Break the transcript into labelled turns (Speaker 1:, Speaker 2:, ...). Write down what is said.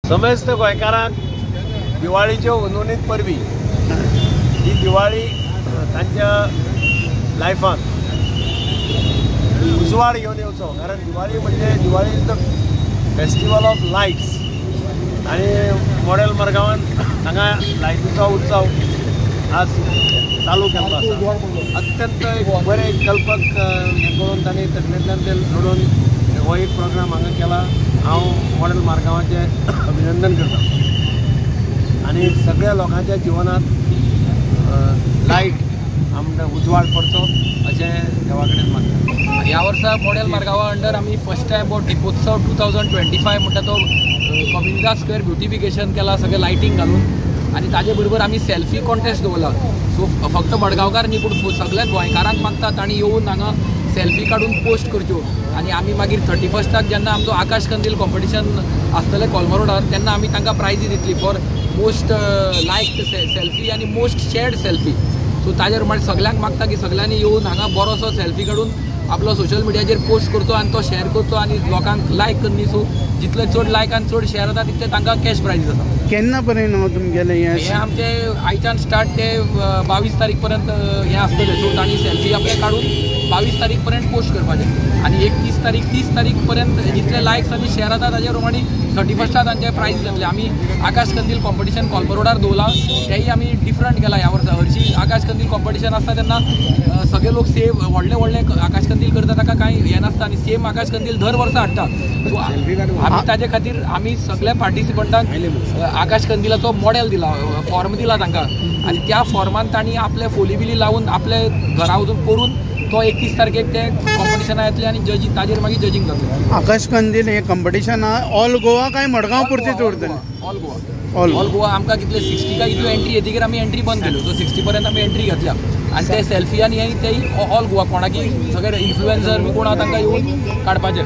Speaker 1: समस्त गोंयकारांक दिवाळीच्यो अनोनीत परबी. ही दिवाळी तांच्या लायफान उजवाड घेवन येवचो, कारण दिवाळी म्हणजे Diwali is the festival of lights. आनी मॉडेल मडगांवान हांगा लायटीचो उत्सव आज चालू केल्लो आसा. अत्यंत एक बरें कल्पक हें करून तांणी तकलेंतल्यान ते जोडून हो एक प्रोग्राम हांगा केला. हांव मॉडेल मारगांवाचें अभिनंदन करता आनी सगळ्या लोकांच्या जिवनांत लायट आमकां उजवाड पडचो अशें देवा कडेन मागता.
Speaker 2: ह्या वर्सा मॉडेल मारगांवा अंडर आमी फर्स्ट टायम हो दीपोत्सव 2025 म्हणटा तो कम्युनिदाद स्क्वेअर ब्युटिफिकेशन केला, सगळें लायटींग घालून, आनी ताजे बरोबर आमी सेल्फी कॉन्टेस्ट दवरला. सो फक्त मडगांवकार न्ही पूण सगळ्या गोंयकारांक मागता तांणी येवन हांगा सेल्फी काडून पोस्ट करच्यो. आनी आमी मागीर 31 जेन्ना आमचो आकाश कंदील कॉम्पिटिशन आसतलें कोलमा रोडार तेन्ना आमी तांकां प्रायजी दितली फॉर मोस्ट लायक्ड सेल्फी आनी मोस्ट शेयर्ड सेल्फी. सो ताजेर प्रमाणे सगल्यांक मागता की सगल्यांनी येवन हांगा बरोसो सेल्फी काडून आपलो सोशल मिडियाचेर पोस्ट करचो आनी तो शेअर करचो आनी लोकांक लायक करनी. सो जितले चड लायक आनी चड शेअर जाता तितले तांकां कॅश प्रायजीस आसा.
Speaker 3: केन्ना पर्यंत हो तुमगेलें
Speaker 2: हें आमचें आयच्यान स्टार्ट ते 22 तारीख पर्यंत हें आसतलें. सो तांणी सेल्फी आपले काडून 22 तारीख पर्यंत पोस्ट करपाचें आनी 31 तारीख 30 तारीख पर्यंत जितले लायक्स आनी शेअर जाता ताजे प्रमाणे 31 तांचे प्रायज जातले. आमी आकाश कंदील कॉम्पिटिशन कोलमा रोडार दवरलां, तेंय आमी डिफरंट केलां ह्या वर्सा. हरशीं आकाश कंदील कॉम्पिटिशन आसता तेन्ना सगळे लोक सेम व्हडले व्हडले आकाश कंदील करता, ताका कांय हें नासता आनी सेम आकाश कंदील दर वर्सा हाडटा. सो आमी ताजे खातीर आमी सगळ्या पार्टिसिपंटांक आकाश कंदिलाचो मॉडेल दिला, फॉर्म दिला तांकां आनी त्या फॉर्मान तांणी आपले फोली बिली लावन आपले घरा वचून करून तो 31 तारखेक ते कॉम्पिटिशना येतले आनी जजींग ताजेर मागीर जजींग जातलें.
Speaker 3: आकाश कंदील हे कंपिटिशन ऑल गोवा काय मडगांव पुरतेच उरतलें?
Speaker 2: ऑल गोवा. ऑल गोवा. आमकां कितले 60 काय कितल्यो एंट्री येतकीर आमी एंट्री बंद केल्यो. सो 60 पर्यंत आमी एंट्री घेतल्या आनी ते सेल्फी आनी हे तेय ऑल गोवा कोणाकी सगळे इन्फ्लुएन्सर बी कोण आहा तांकां येवन काडपाचें.